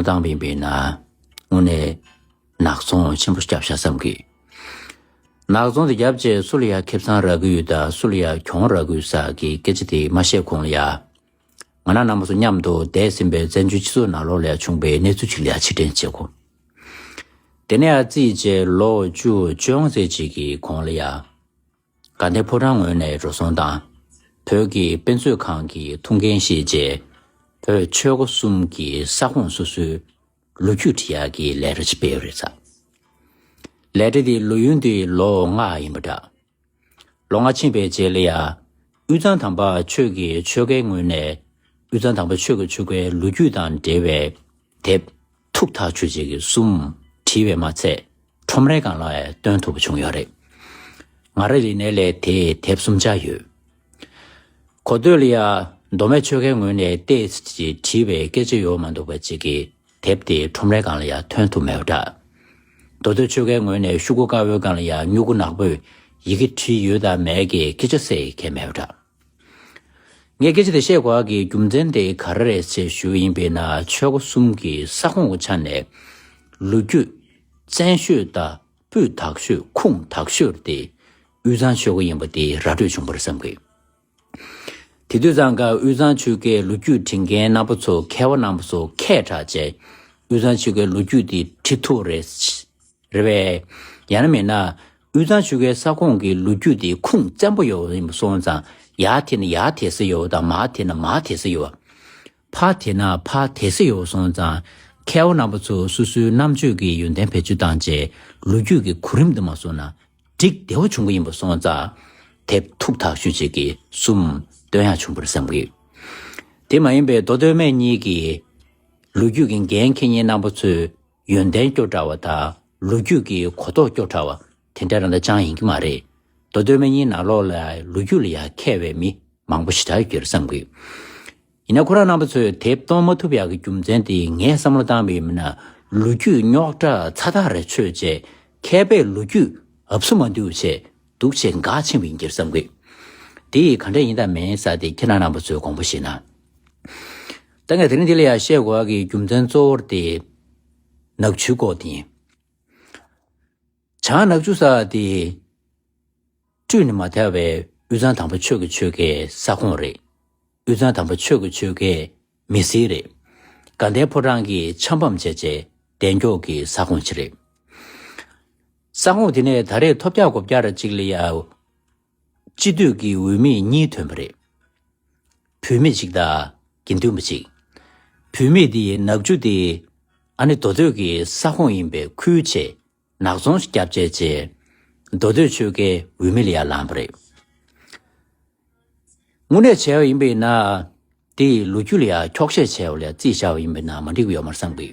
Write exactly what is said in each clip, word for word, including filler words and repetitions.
བཏང་བ་ཡིན་པས་ན། དངོས་གནས་ནག་ཚོང་ཆེན་པོ་བརྒྱབ་ཤག་བསམ་གི། ནག་ཚོང་དེ་བརྒྱབ་རྗེས་སུ་ལ་ཡ་ཁེ་བཟང་རག་གི་ཡོད་དང་སུ་ལ་ཡ་གྱོང་རག་གི་ཡོད་ཟེར་གི་སྐད་ཆ་དེ་མ་བཤད་གོང་ལ་ཡ། ང་རང་རྣམ་པ་ཚོ་མཉམ་དུ་འདས་ཟིན་པའི་བཙན་བྱོལ་སྤྱི་ཚོགས་ནང་ལོགས་ལ་ཡ་བྱུང་བའི་གནས་ཚུལ་ཅིག་ལ་ཡ་ཕྱིར་དྲན་བྱེད་དགོས། དེ་ནས་ཡ་རྩིས་བྱས་ལོ་བཅུ་བཅོ་ལྔ་ཙམ་ཅིག་གི་གོང་ལ་ཡ། དགའ་ལྡན་ཕོ་བྲང་ངོས་ནས་འགྲོ་སོང་དང་། བོད་ཀྱི་དཔེ་མཛོད་ཁང་གི་ཐུགས་འགན་བཞེས་རྗེས། བོད་ཆོལ་ཁ་གསུམ་གྱི་ས་ཁོངས་སོ་སོའི་ལོ་རྒྱུས་འབྲི་ཡག་གི་ལས་གྲྭ་ཅིག་སྤེལ་ཡོད་རེད་ས། ལས་གྲྭ་དེའི་ལོ་ཡུན་དེ་ལོ་ལྔ་ཡིན་པ་འདྲ། ལོ་ལྔ་ཕྱིན་པའི་རྗེས་ལ་ཡ། དབུས་གཙང་དམ་པ་ཆོས་ཀྱི་ཆོལ་ཁའི་ངོས་ནས། དབུས་གཙང་དམ་པ་ཆོས་ཀྱི་ཆོལ་ཁའི་ལོ་རྒྱུས་དང་འབྲེལ་བའི་དེབ་ཐུགས་ཐག་ཆོད་ཅིག་གསུམ་བྲིས་པས་མ་ཚད། ཁྲོམ་རའི་སྒང་ལ་ཡང་བཏོན་ཐུབ་པ་བྱུང་ཡོད་རེད། ང་རང་ལ་ཡིན་ནའི་ལས་དེ་དེབ་གསུམ་ཆ་ཡོད། གོ་ཐོས་ལ་ཡ། མདོ་སྨད་ཆོལ་ཁའི་ངོས་ནས་ཏོག་ཙམ་བྲིས་པའི་སྐད་ཆ་ཡོད་མ་འདུག་པ་ཅིག་གི་དེབ་དེ་ཁྲོམ་རའི་སྒང་ལ་ཡ་ཐོན་ཐུབ་མེད་པ་འདྲ། མདོ་སྟོད་ཆོལ་ཁའི་ངོས་ནས་ཤོག་གུ་དཀར་པོའི་སྒང་ལ་ཡ་སྨྱུ་གུ་ནག་པོས་ཡི་གེ་བྲིས་ཡོད་དམ་མེད་ཀྱི་སྐད་ཆ་གསལ་ཡི་གེ་མེད་པ་འདྲ། ངས་སྐད་ཆ་དེ་བཤད་དགོས་ཀྱི་རྒྱུ་མཚན་དེ་ག་རེ་རེད་ཅེས་ཞུ་བ་ཡིན་པས་ན། ཆོལ་ཁ་གསུམ་གྱི་ས་ཁོངས་ཀྱི་ཆ་ནས་ལོ་རྒྱུས་བཙན་ཤོས་དང་སྤུས་དག་ཤོས་ཁུངས་དག་ཤོས་དེ་དབུས་གཙང་ཆོལ་ཁ་ཡིན་པ་དེ་ར་སྤྲོད་བྱུང་བ་རེད་བསམ་གི། དེ་དུས་ཙང་ཀ་དབུས་གཙང་ཆོལ་ཁའི་ལོ་རྒྱུས་འབྲི་མཁན་རྣམ་པ་ཚོ། མཁས་པ་རྣམ་པ་ཚོ་མཁས་དྲགས་བྱས། དབུས་གཙང་ཆོལ་ཁའི་ལོ་རྒྱུས་དེ་བྲི་ཐུབ་རེད། རེད་པས། ཡང་ན་མིན་ན། དབུས་གཙང་ཆོལ་ཁའི་ས་ཁོངས་ཀྱི་ལོ་རྒྱུས་དེ་ཁུངས་བཙན་པོ་ཡོད་ཡིན་པ་སོང་ཙང་། ཡར་དེད་ན་ཡར་དེད་ས་ཡོད་དང་། མར་དེད་ན་མར་དེད་ས་ཡོད། ཕར་དེད་ན་ཕར་དེད་ས་ཡོད་སོང་ཙང་། མཁས་པ་རྣམ་པ་ཚོ་སོ་སོའི་རྣམ་དཔྱོད་ཀྱི་ཡོན་ཏན་བེད་སྤྱོད་བཏང་བྱས། ལོ་རྒྱུས་ཀྱི་གོ་རིམ་དེ་མ་སོང་ན། འགྲིག་བདེ་བོ་བྱུང་གི་ཡིན་པ་སོང་ཙང་། དེབ་ཐུགས་ཐག་ཆོད་ཅིག་གི་གསུམ་བཏོན་ཡག་བྱུང་བ་རེད་བསམ་གི། དེ་མ་ཡིན་པའི་མདོ་སྟོད་སྨད་གཉིས་ཀྱི་ལོ་རྒྱུས་ཀྱི་འགན་འཁྱེར་མཁན་རྣམ་པ་ཚོས་ཡོན་ཏན་སྐྱོ་དྲགས་པ་དང་། ལོ་རྒྱུས་ཀྱི་གོ་རྟོགས་སྐྱོ་དྲགས་པ་དེ་འདྲ་རང་ད་ཅང་ཡིན་གྱི་མ་རེད། མདོ་སྟོད་སྨད་གཉིས་ནང་ལོགས་ལ་ལོ་རྒྱུས་ལ་ཡ་མཁས་པའི་མི་མང་པོ་ཞེ་དྲག་ཡོད་ཀྱི་རེད་བསམ་གི། ཡིན་ན་ཁོ་རང་རྣམ་པ་ཚོས་དེབ་གཏོང་མ་ཐུབ་ཡག་གི་རྒྱུ་མཚན་དེ། ངས་བསམ་བློ་བཏང་བ་ཡིན་ན། ལོ་རྒྱུས་རྙོག་དྲ་ཚ་ཐག་རེ་ཆོད་བྱས། མཁས་པས་ལོ་རྒྱུས་ཨབ་སུ་མ་འདུག་བྱས། འདུག་བྱས་འགག་ཕྱིན་པ་ཡིན་གྱི་རེད་བསམ་གི། དེ་ཡིས་ག་འདྲ་ཡིན་དང་མིན་ཟེར་དེ་ཁྱེད་རང་རྣམ་པ་ཚོས་དགོངས་པ་བཞེས་ན། ད་ངས་དེ་རིང་འདི་ལ་ཡ་བཤད་དགོས་ཀྱི་རྒྱུ་མཚན་གཙོ་བོར་དེ་ནག་ཆུའི་སྐོར་དེ་ཡིན། བྱང་ནག་ཆུ་ཟེར་དེ་སྤྲོས་ནས་མ་ཐར་བའི་དབུས་གཙང་དམ་པ་ཆོས་ཀྱི་ཆོལ་ཁའི་ས་ཁོངས་རེད། དབུས་གཙང་དམ་པ་ཆོས་ཀྱི་ཆོལ་ཁའི་མི་སེར་རེད། དགའ་ལྡན་ཕོ་བྲང་གི་ཆབ་འབངས་བྱས་བྱས་གདན་འཁྱོག་གི་ས་ཁོངས་ཅིག་རེད། ས་ཁོངས་དེ་ནས་ད་རེས་ཐོལ་རྒྱག་སྒོ་བརྒྱབ་ར་གཅིག་ལ་ཡ། སྤྱི་འཐུས་ཀྱི་འོས་མི་གཉིས་ཐོན་པ་རེད། བུད་མེད་ཅིག་དང་དགེ་འདུན་པ་ཅིག། བུད་མེད་དེ་ནག་ཆུ་དེ་ཨ་ནི་མདོ་སྟོད་ཀྱི་ས་ཁོངས་ཡིན་པས་ཁུལ་བྱས། ནག་ཚོང་ཞིག་བརྒྱབ་བྱས་བྱས། མདོ་སྟོད་ཆོལ་ཁའི་འོས་མི་ལ་ཡ་ལངས་པ་རེད། དངོས་གནས་བྱས་པ་ཡིན་པས་ན། དེ་ཡི་ལོ་རྒྱུས་ལ་ཡ་འཁྱོག་བཤད་བྱས་པ་ལ་ཡ་རྩིས་བཞག་པ་ཡིན་པས་ན་མ་འགྲིག་པ་ཡོད་མ་རེད་བསམ་གི།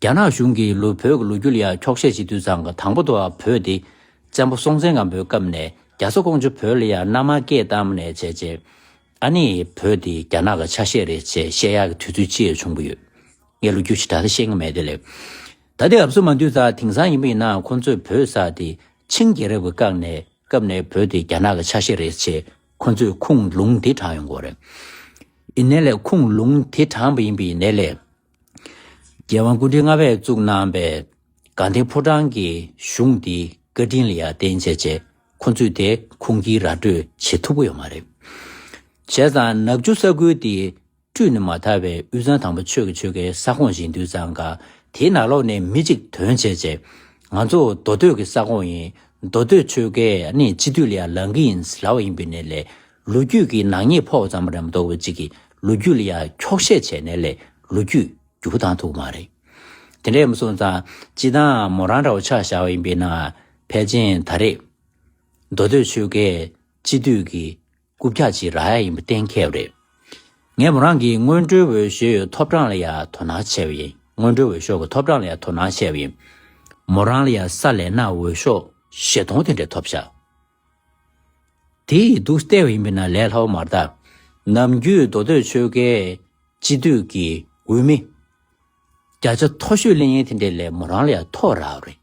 རྒྱ་ནག་གཞུང་གིས་ལོ་བོད་ཀྱི་ལོ་རྒྱུས་ལ་ཡ་འཁྱོག་བཤད་བྱེད་དུས་ཙང་ཀ་དང་པོ་དུ་བ་བོད་དེ་བཙན་པོ་སྲོང་བཙན་སྒམ་པོའི་སྐབས་ནས་རྒྱ་བཟའ་ཀོང་ཇོ་བོད་ལ་ཡ་མནའ་མ་སྐད་བཏང་ནས་བྱས་བྱས། ཨ་ནི་བོད་དེ་རྒྱ་ནག་གི་ཆ་ཤས་རེད་ཅེས་བཤད་ཡག་གི་དུས་ཚོད་ཅིག་བྱུང་བ་ཡོད། ངས་ལོ་རྒྱུས་ཞེ་དྲག་ཤེས་ཀྱི་མེད་དེ་ལས། ད་ལྟའི་ཨབ་སུ་མ་འདུས་ཙང་དེང་སང་ཡིན་པ་ཡིན་ན་ཁོང་ཚོས་བོད་ས་དེ་ཆིང་རྒྱལ་རབས་ཀྱི་སྐབས་ནས་སྐབས་ནས་བོད་དེ་རྒྱ་ནག་གི་ཆ་ཤས་རེད་ཅེས་ཁོང་ཚོས་ཁུངས་ལུང་དེ་དྲངས་ཡོང་གི་རེད། ཡིན་ནའི་ལས་ཁུངས་ལུང་དེ་དྲངས་པ་ཡིན་པ་ཡིན་ནའི་ལས། རྒྱལ་དབང་སྐུ་ཕྲེང་ལྔ་པས་བཙུགས་གནང་བའི་དགའ་ལྡན་ཕོ་བྲང་གི་གཞུང་དེའི་བཀའ་དྲིན་ལ་ཡང་བརྟེན་བྱས་བྱས་ཁོང་ཚོས་དེ་ཁུངས་སྐྱེལ་ར་སྤྲོད་བྱེད་ཐུབ་ཀྱི་ཡོད་མ་རེད། བྱས་ཙང་ནག་ཆུ་ས་ཁུལ་དེ་སྤྲོས་ནས་མ་ཐར་བའི་དབུས་གཙང་དམ་པ་ཆོས་ཀྱི་ཆོལ་ཁའི་ས་ཁོངས་ཡིན་དུས་ཙང་ཀ་དེའི་ནང་ལོགས་ནས་མི་གཅིག་ཐོན་བྱས་བྱས། ང་ཚོ་མདོ་སྟོད་ཀྱི་ས་ཁོངས་ཡིན། མདོ་སྟོད་ཆོལ་ཁའི་ནི་སྤྱི་འཐུས་ལ་ཡང་ལངས་ཀྱི་ཡིན་ལབ་པ་ཡིན་པའི་ནས་ལས། ལོ་རྒྱུས་ཀྱི་ནག་ཉེས་ཕོག་ཙམ་རེད་མ་གཏོགས་པ་གཅིག་གིས་ལོ་རྒྱུས་ལ་ཡང་འཁྱོག་བཤད་བྱས་ནས་ལས་ལོ་རྒྱུས་འགྱུར་བ་བཏང་ཐུབ་ཀྱི་མ་རེད། དེ་འདྲ་ཡིན་སོང་ཙང་སྤྱི་བཏང་མོ་རང་འདྲ་བོ་ཆ་བཞག་པ་ཡིན་པས་ན་ཕལ་ཆེར་ད་རེས་མདོ་སྟོད་ཆོལ་ཁའི་སྤྱི་འཐུས་ཀྱི་རྐུབ་བཀྱག་ཅིག་རག་ཡ་ཡིན་པ་གཏན་འཁེལ་བ་རེད། ངས་མོ་རང་གི་སྔོན་འགྲོའི་འོས་ཤོག་ཐོབ་གྲངས་ལ་ཡང་དོ་སྣང་བྱས་པ་ཡིན། སྔོན་འགྲོའི་འོས་ཤོག་གི་ཐོབ་གྲངས་ལ་ཡང་དོ་སྣང་བྱས་པ་ཡིན། མོ་རང་ལ་ཡང་ས་ལས་ན་འོས་ཤོག་བཞི་སྟོང་དེ་འདྲ་ཐོབ་ཤག། དེ་ཡི་འདུག་བལྟས་པ་ཡིན་པས་ན་ལས་སླ་བོ་མ་རེད་ད། ནམ་རྒྱུན་མདོ་སྟོད་ཆོལ་ཁའི་སྤྱི་འཐུས་ཀྱི་འོས་མི་བརྒྱ་ཆ་མཐོ་ཤོས་ལེན་མཁན་དེ་འདྲ་ལས་མོ་རང་ལ་ཡང་མཐོ་རག་རེད།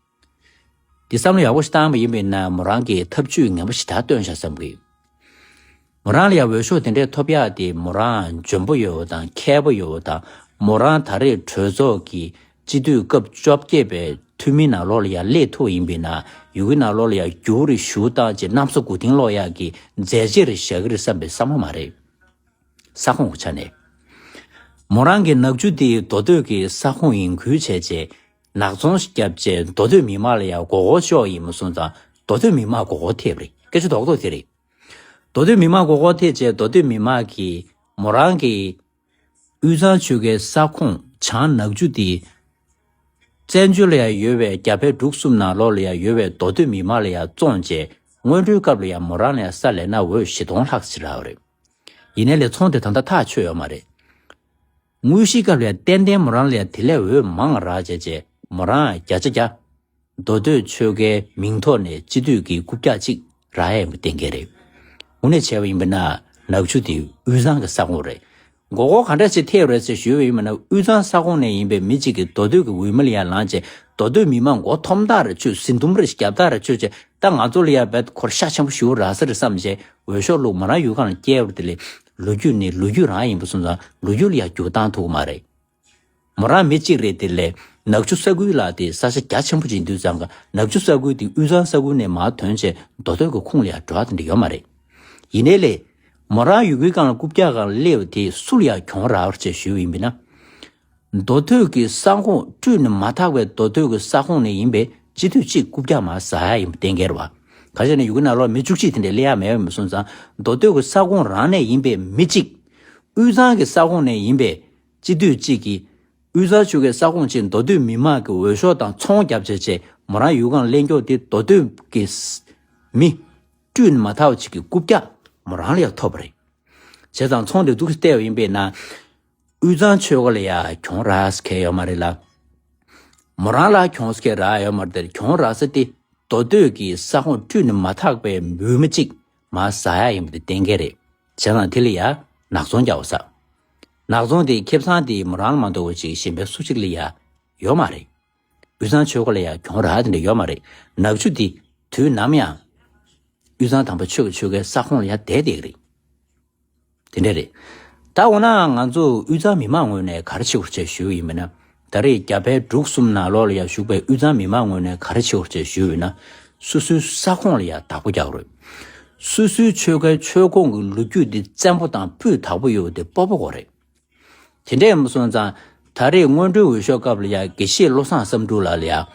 འདི་བསམ་བློ་ཡག་པོ་ཞིག་བཏང་བ་ཡིན་པས་ན་མོ་རང་གིས་ཐབས་ཇུས་ངན་པ་ཞིག་ད་བཏོན་ཤག་བསམ་གི། མོ་རང་ལ་ཡང་འོས་ཤོག་དེ་འདྲས་ཐོབ་ཡག་དེ་མོ་རང་འཇོན་པོ་ཡོད་པ་དང་མཁས་པོ་ཡོད་པ་དང་ མོ་རང་ད་རེས་གྲོས་ཚོགས་ཀྱི་སྤྱི་འཐུས་སྐབས་བཅོ་བརྒྱད་པའི་འཐུས་མི་ནང་ལོགས་ལ་ཡང་སླེབས་ཐུབ་ཡིན་པས་ན། ཡུ་གུའི་ནང་ལོགས་ལ་ཡང་རྒྱུགས་རེ་ཞུ་སྟངས་བཅས་གནམ་ས་མགོ་རྟིང་སློག་ཡག་གི་མཛད་རྗེས་རེ་བཞག་གི་རེད་བསམ་པའི་བསམ་བློ་མ་རེད། ས་ཁོངས་ཀྱི་ཆ་ནས། མོ་རང་གི་ནག་ཆུ་དེ་མདོ་སྟོད་ཀྱི་ས་ཁོངས་ཡིན་ཁུལ་བྱས་རྗེས། ནག་ཚོང་ཞིག་བརྒྱབ་རྗེས་མདོ་སྟོད་མི་མང་ལ་ཡང་མགོ་སྐོར་ཤོག་ཡིན་མ་སོང་ཙང་མདོ་སྟོད་མི་མང་མགོ་སྐོར་ཐེབས་རེད། སྐད་ཆ་རྡོག་རྡོག་དེ་རེད། མདོ་སྟོད་མི་མང་མགོ་སྐོར་ཐེབས་རྗེས་མདོ་སྟོད་མི་མང་གིས་མོ་རང་གི་དབུས་གཙང་ཆོལ་ཁའི་ས་ཁོངས་བྱང་ནག་ཆུ་དེ། བཙན་བྱོལ་ལ་ཡང་ཡོད་པའི་རྒྱ་བལ་འབྲུག་གསུམ་ནང་ལོགས་ལ་ཡང་ཡོད་པའི་མདོ་སྟོད་མི་མང་ལ་ཡང་བཙོངས་རྗེས་སྔོན་འགྲོའི་སྐབས་ལ་ཡང་མོ་རང་ལ་ཡང་ས་ལེན་ན་འོས་བཞི་སྟོང་ལྷག་ཅིག་རག་པ་རེད། ཡིན་ནའི་ལས་ཚོང་དེ་ད་ལྟ་ཐག་ཆོད་ཡོད་མ་རེད། དངོས་གཞིའི་སྐབས་ལ་ཡང་ཏན་ཏན་མོ་རང་ལ་ཡང་དེ་ལས་འོས་མང་རག་བྱས་རྗེས་མོ་རང་བརྒྱ་ཆ་བརྒྱ། མདོ་སྟོད་ཆོལ་ཁའི་མིང་ཐོག་ནས་སྤྱི་འཐུས་ཀྱི་རྐུབ་བཀྱག་ཅིག་རག་ཡ་ཡིན་པ་གཏན་འཁེལ་རེད། དངོས་གནས་བྱས་པ་ཡིན་པ་ན་ནག་ཆུ་དེ་དབུས་གཙང་གི་ས་ཁོངས་རེད། མགོ་སྐོར་ག་འདྲ་ཞིག་ཐེབས་རེད་ཟེར་ཞུས་པ་ཡིན་པ་ན་དབུས་གཙང་ས་ཁོངས་ནས་ཡིན་པའི་མི་གཅིག་གིས་མདོ་སྟོད་ཀྱི་འོས་མི་ལ་ཡར་ལངས་བྱས་མདོ་སྟོད་མི་མང་མགོ་འཐོམ་ཐག་རེ་ཆོད་ཟིན་ཐུམ་རེ་ཞིག་རྒྱབ་ཐག་རེ་ཆོད་བྱས་ད་ང་ཚོ་ལ་ཡར་བས་ཁོར་ཤ་ཆེན་པོ་ཞིག་རག་ས་རེད་བསམ་བྱས་འོས་ཤོག་བླུགས་མོ་རང་ཡུལ་ཁམས་ལ་བསྐྱལ་བ་དེ་ལས་ལོ་རྒྱུས་ནི་ལོ་རྒྱུས་རང་ཡིན་པ་སོང་ཙང་ལོ་རྒྱུས་ལ་ཡར་རྒྱུག་བཏང་ཐུབ་ཀྱི་མ་རེད། མོ་རང་མི་གཅིག་རེད་དེ་ལས་ནག་ཆུ་ས་ཁུལ་ལ་དེ་ས་ཆ་རྒྱ་ཆེན་པོ་ཅིག་འདུག་ཙང་ག་ནག་ཆུ་ས་ཁུལ་དེ་དབུས་གཙང་ས་ཁུལ་ནས་མར་ཐོན་བྱས་མདོ་སྟོད་ཀྱི་ཁོངས་ལ་ཡང་འགྲོ་བ་དེ་འདྲ་ཡོད་མ་རེད། ཡིན་ནའི་ལས་མོ་རང་ཡུལ་སྐོར་སྒང་ལ་རྐུབ་བཀྱག་སྒང་ལ་སླེབས་པ་དེ་སུ་ལ་ཡང་གྱོང་རག་པ་རེད་ཅེས་ཞུས་པ་ཡིན་པས་ན། མདོ་སྟོད་ཀྱི་ས་ཁོངས་བཀྲུས་ནས་མ་ཐག་པའི་མདོ་སྟོད་ཀྱི་ས་ཁོངས་ནས་ཡིན་པའི་སྤྱི་འཐུས་གཅིག་རྐུབ་བཀྱག་མར་ཟ་ཡ་ཡིན་པ་གཏན་འཁེལ་རེད་བ། ག་ཅི་ནས་ཡུལ་སྐོར་ནང་ལོགས་མི་བཅུ་གཅིག་དེ་འདྲ་སླེབས་ཡ་མེད་པ་མ་སོང་ཙང་མདོ་སྟོད་ཀྱི་ས་ཁོངས་རང་ནས་ཡིན་པའི་མི་གཅིག་དབུས་གཙང་གི་ས་ཁོངས་ནས་ཡིན་པའི་སྤྱི་འཐུས་གཅིག་གིས་དབུས་གཙང་ཆོལ་ཁའི་ས་ཁོངས་ཆེད་མདོ་སྟོད་མི་མང་གི་འོས་ཤོག་དང་ཚོང་རྒྱབ་བྱས་བྱས་མོ་རང་ཡུལ་སྐོར་ལེན་རྒྱུ་དེ་མདོ་སྟོད་ཀྱི་མི་བཀྲུས་ནས་མ་ཐག་པ་ཅིག་གི་རྐུབ་བཀྱག་མོ་རང་ལ་ཡང་ཐོབ་པ་རེད། བྱས་ཙང་ཚོང་དེ་འདུག་སེ་བལྟས་པ་ཡིན་པས་ན། དབུས་གཙང་ཆོལ་ཁ་ལ་ཡང་གྱོང་རག་ས་གང་ཡང་ཡོད་མ་རེད་ལ། མོ་རང་ལ་གྱོང་ས་གང་ཡང་རག་ཡོད་མ་རེད་དེ་གྱོང་རག་ས་དེ་མདོ་སྟོད་ཀྱི་ས་ཁོངས་བཀྲུས་ནས་མ་ཐག་པའི་འོས་མི་གཅིག་མར་ཟ་ཡ་ཡིན་པ་དེ་གཏན་འཁེལ་རེད། བྱས་ཙང་དེ་ལ་ཡང་ནག་ཚོང་རྒྱག་པ་ཟ། ནག་ཚོང་དེ་ཁེ་བཟང་དེ་མོ་རང་ལ་མ་གཏོགས་པ་ཅིག་གཞན་པའི་སུ་གཅིག་ལ་ཡང་ཡོད་མ་རེད། དབུས་གཙང་ཆོལ་ཁ་ལ་ཡང་གྱོང་རག་དེ་འདྲ་ཡོད་མ་རེད། ནག་ཆུ་དེ་དུས་ནམ་ཡང་དབུས་གཙང་དམ་པ་ཆོས་ཀྱི་ཆོལ་ཁའི་ས་ཁོངས་ལ་ཡང་བསྡད་བསྡད་ཀྱི་རེད། དེ་འདྲ་རེད། ད་འོ་ན་ང་ཚོ་དབུས་གཙང་མི་མང་ངོས་ནས་ག་རེ་བྱེད་དགོས་རེད་ཞུས་པ་ཡིན་པ་ན། ད་རེས་རྒྱ་བལ་འབྲུག་གསུམ་ནང་ལོགས་ལ་ཡང་བཞུགས་པའི་དབུས་གཙང་མི་མང་ངོས་ནས་ག་རེ་བྱེད་དགོས་རེད་ཞུས་པ་ཡིན་ན། སོ་སོའི་ས་ཁོངས་ལ་ཡང་བདག་པོ་རྒྱག་དགོས་རེད། སོ་སོའི་ཆོལ་ཁའི་ཆོལ་ཁོངས་ཀྱི་ལོ་རྒྱུས་འདི་བཙན་པོ་དང་སྤུས་དག་པོ་ཡོད་པ་དེ་སྤོབས་པ་དགོས་རེད། དེ་འདྲ་ཡིན་པ་སོང་ཙང་ད་རེས་སྔོན་འགྲོའི་འོས་ཤོག་སྐབས་ལ་ཡང་དགེ་བཤེས་བློ་བཟང་བསམ་འགྲུབ་ལགས་ལ་ཡང་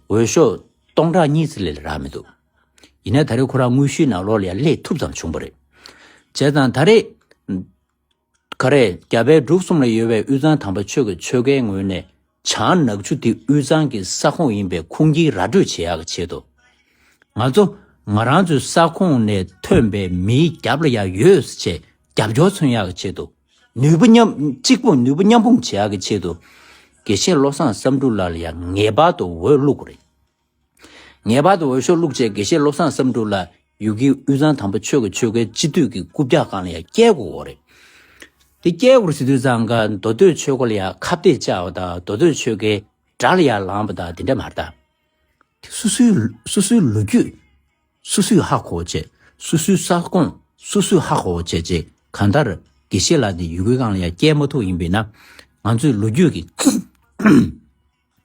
འོས་ཤོག་སྟོང་ཕྲག་གཉིས་ཙམ་ལས་རག་མི་འདུག་ཡིན་ནའི་ད་རེས་ཁོ་རང་དངོས་གཞིའི་ནང་ལོགས་ལ་ཡང་སླེབས་ཐུབ་ཙམ་བྱུང་བ་རེད། བྱས་ཙང་ད་རེས། ག་རེ་རྒྱ་བལ་འབྲུག་གསུམ་ལ་ཡོད་པའི་དབུས་གཙང་དམ་པ་ཆོས་ཀྱི་ཆོལ་ཁའི་ངོས་ནས་བྱང་ནག་ཆུ་དེ་དབུས་གཙང་གི་ས་ཁོངས་ཡིན་པའི་ཁུངས་སྐྱེལ་ར་སྤྲོད་བྱེད་ཡག་གི་ཆེད་དུ། ང་ཚོ་ང་རང་ཚོའི་ས་ཁོངས་ནས་ཐོན་པའི་མིའི་རྒྱབ་ལ་ཡང་ཡོད་ཟེར་བྱས་རྒྱབ་སྐྱོར་མཚོན་ཡག་གི་ཆེད་དུ། ནུས་པ་མཉམ་གཅིག་པུ་ནུས་པ་མཉམ་སྤུངས་བྱེད་ཡག་གི་ཆེད་དུ། དགེ་བཤེས་བློ་བཟང་བསམ་འགྲུབ་ལགས་ལ་ཡང་ངེས་པར་དུ་འོས་བླུག་དགོས་རེད། ངེས་པར་དུ་འོས་ཤོག་བླུགས་བྱས་དགེ་བཤེས་བློ་བཟང་བསམ་འགྲུབ་ལགས་ཡུལ་གྱི་དབུས་གཙང་དམ་པ་ཆོས་ཀྱི་ཆོལ་ཁའི་སྤྱི་འཐུས་ཀྱི་རྐུབ་བཀྱག་སྒང་ལ་ཡང་བསྐྱལ་དགོས་ཀྱི་རེད། དེ་བསྐྱལ་དགོས་ཟེར་དུས་ཙང་ག་མདོ་སྟོད་ཆོལ་ཁ་ལ་ཡང་ཁ་གཏད་བཅག་པ་དང་མདོ་སྟོད་ཆོལ་ཁའི་དགྲ་ལ་ཡང་ལངས་པ་དང་དེ་འདྲ་མ་རེད་ད། དེ་སོ་སོའི་སོ་སོའི་ལོ་རྒྱུས་སོ་སོས་ཧ་གོ་བྱས་སོ་སོའི་ས་ཁོངས་སོ་སོས་ཧ་གོ་བྱས་བྱས་གང་ལྟར་དགེ་བཤེས་ལགས་དེ་ཡུལ་སྐོར་སྒང་ལ་ཡང་བསྐྱལ་མ་ཐུབ་ཡིན་པས་ན་ང་ཚོའི་ལོ་རྒྱུས་ཀྱི་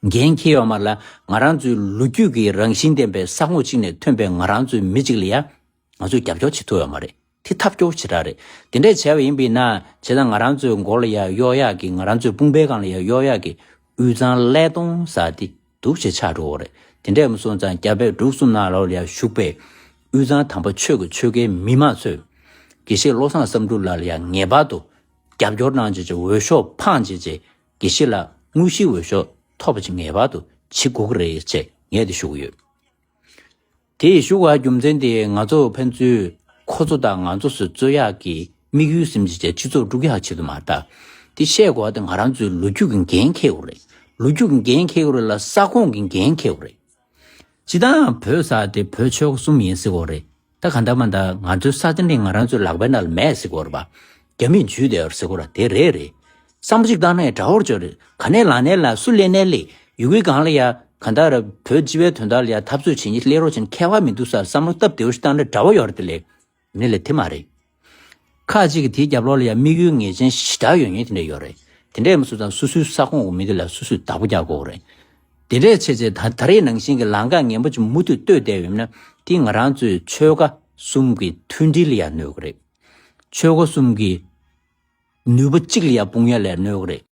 འགན་འཁྱེར་ཡོད་མ་རེད་ལ། ང་རང་ཚོའི་ལོ་རྒྱུས་ཀྱི་རང་བཞིན་ལྡན་པའི་ས་ཁོངས་གཅིག་ནས་ཐོན་པའི་ང་རང་ཚོའི་མི་གཅིག་ལ་ཡང་ང་ཚོས་རྒྱབ་སྐྱོར་བྱེད་ཐུབ་ཡོད་མ་རེད། དེ་ཐབས་སྐྱོ་པོ་ཞེ་དྲག་རེད། དེ་འདྲས་བྱས་པ་ཡིན་པས་ན་བྱས་ཙང་ང་རང་ཚོའི་མགོ་ལ་ཡང་གཡོག་ཡག་གི་ང་རང་ཚོའི་དཔུང་པའི་སྒང་ལ་ཡང་གཡོག་ཡག་གི་དབུས་གཙང་ཀླད་སྟོང་ཟེར་དེ་སྡུག་ཅིག་ཆགས་འགྲོ་གི་རེད། དེ་འདྲས་མ་སོང་ཙང་རྒྱ་བལ་འབྲུག་གསུམ་ནང་ལོགས་ལ་ཡང་བཞུགས་པའི་དབུས་གཙང་དམ་པ་ཆོས་ཀྱི་ཆོལ་ཁའི་མི་མང་ཚོས་དགེ་བཤེས་བློ་བཟང་བསམ་འགྲུབ་ལགས་ལ་ཡང་ངེས་པར་དུ་རྒྱབ་སྐྱོར་གནང་བྱས་བྱས་འོས་ཤོག་འཕངས་བྱས་བྱས་དགེ་བཤེས་ལགས་དངོས་གཞིའི་འོས་ཤོག་ཐོབ་པ་ཅིག་ངེས་པར་དུ་བྱེད་དགོས་ཀྱི་རེད་ཅེས་ངས་དེ་ཞུ་གི་ཡོད། དེ་ཞུ་བའི་རྒྱུ་མཚན་དེ་ང་ཚོ་ཕན་ཚུན་ཁོ་ཚོ་དང་ང་ཚོ་སུ་རྩོད་ཡག་གི་དམིགས་ཡུལ་ཟིན་བྱས་བྱས་སྤྱི་ཚོགས་དཀྲུག་ཡག་ཆེད་དུ་མ་རེད་ད། དེ་བཤད་དགོས་པ་དེ་ང་རང་ཚོའི་ལོ་རྒྱུས་ཀྱི་འགན་འཁྱེར་དགོས་རེད། ལོ་རྒྱུས་ཀྱི་འགན་འཁྱེར་དགོས་རེད་ལ་ས་ཁོངས་ཀྱི་འགན་འཁྱེར་དགོས་རེད། སྤྱིར་བཏང་བོད་ས་དེ་བོད་ཆོལ་ཁ་གསུམ་ཡིན་ཟེར་གྱི་ཡོད་རེད། ད་གང་ལྟར་མ་ལྟར་ང་ཚོའི་ས་དེ་འདྲ་ང་རང་ཚོའི་ལག་པའི་ནང་ལ་མེད་ཟེར་གྱི་ཡོད་རེད་པ། རྒྱ་མིས་འཇུས་བསྡད་ཡོད་རེད་ཟེར་གྱི་ཡོད་རེད། དེ་རེད་རེད། བསམ་བློ་གཅིག་བཏང་ན་ཡང་འདྲ་བོར་ཅིག་རེད། ག་ནས་ལངས་ནས་ལངས། སུ་སླེབས་ནས་སླེབས། ཡུལ་གྱི་སྒང་ལ་ཡ་གང་ལྟར་བོད་སྤྱི་པའི་དོན་དག་ལ་ཡ་འཐབ་རྩོད་བྱེད་མཁན་སླེབས་རོགས་བྱས་ན་ཁྱད་པར་མི་འདུག་ཟེར་བསམ་བློ་སྟབས་བདེ་བོ་ཞིག་བཏང་ན་འདྲ་བོ་ཡོད་རེད་དེ་ལས། ནི་ལས་དེ་མ་རེད། ཁག་ཅིག་གིས་དེའི་རྒྱབ་ལོགས་ལ་ཡང་དམིགས་ཡུལ་ངེས་ཅན་ཞེ་དྲག་ཡོད་མཁན་དེ་འདྲ་ཡོད་རེད། དེ་འདྲས་མ་སུ་ཙང་སོ་སོའི་ས་ཁོངས་ཀྱི་མི་དེ་ལ་སོ་སོས་བདག་པོ་རྒྱག་དགོས་རེད། དེ་འདྲས་བྱས་ཚེ་ད་ད་རེས་ནང་བཞིན་གྱི་ལམ་ཁ་ངན་པ་ཅིག་མུ་མཐུད་གཏོད་བསྡད་ཡོད་ན་དེ་ང་རང་ཚོའི་ཆོལ་ཁ་གསུམ་གྱི་མཐུན་སྒྲིལ་ལ་ཡང་གནོད་ཀྱི་རེད། ཆོལ་ཁ་གསུམ་གྱི་ནུས་པ་གཅིག་ལ་ཡང་དཔུང་ཡ་ལ་ཡང་གནོད་ཀྱི་རེད།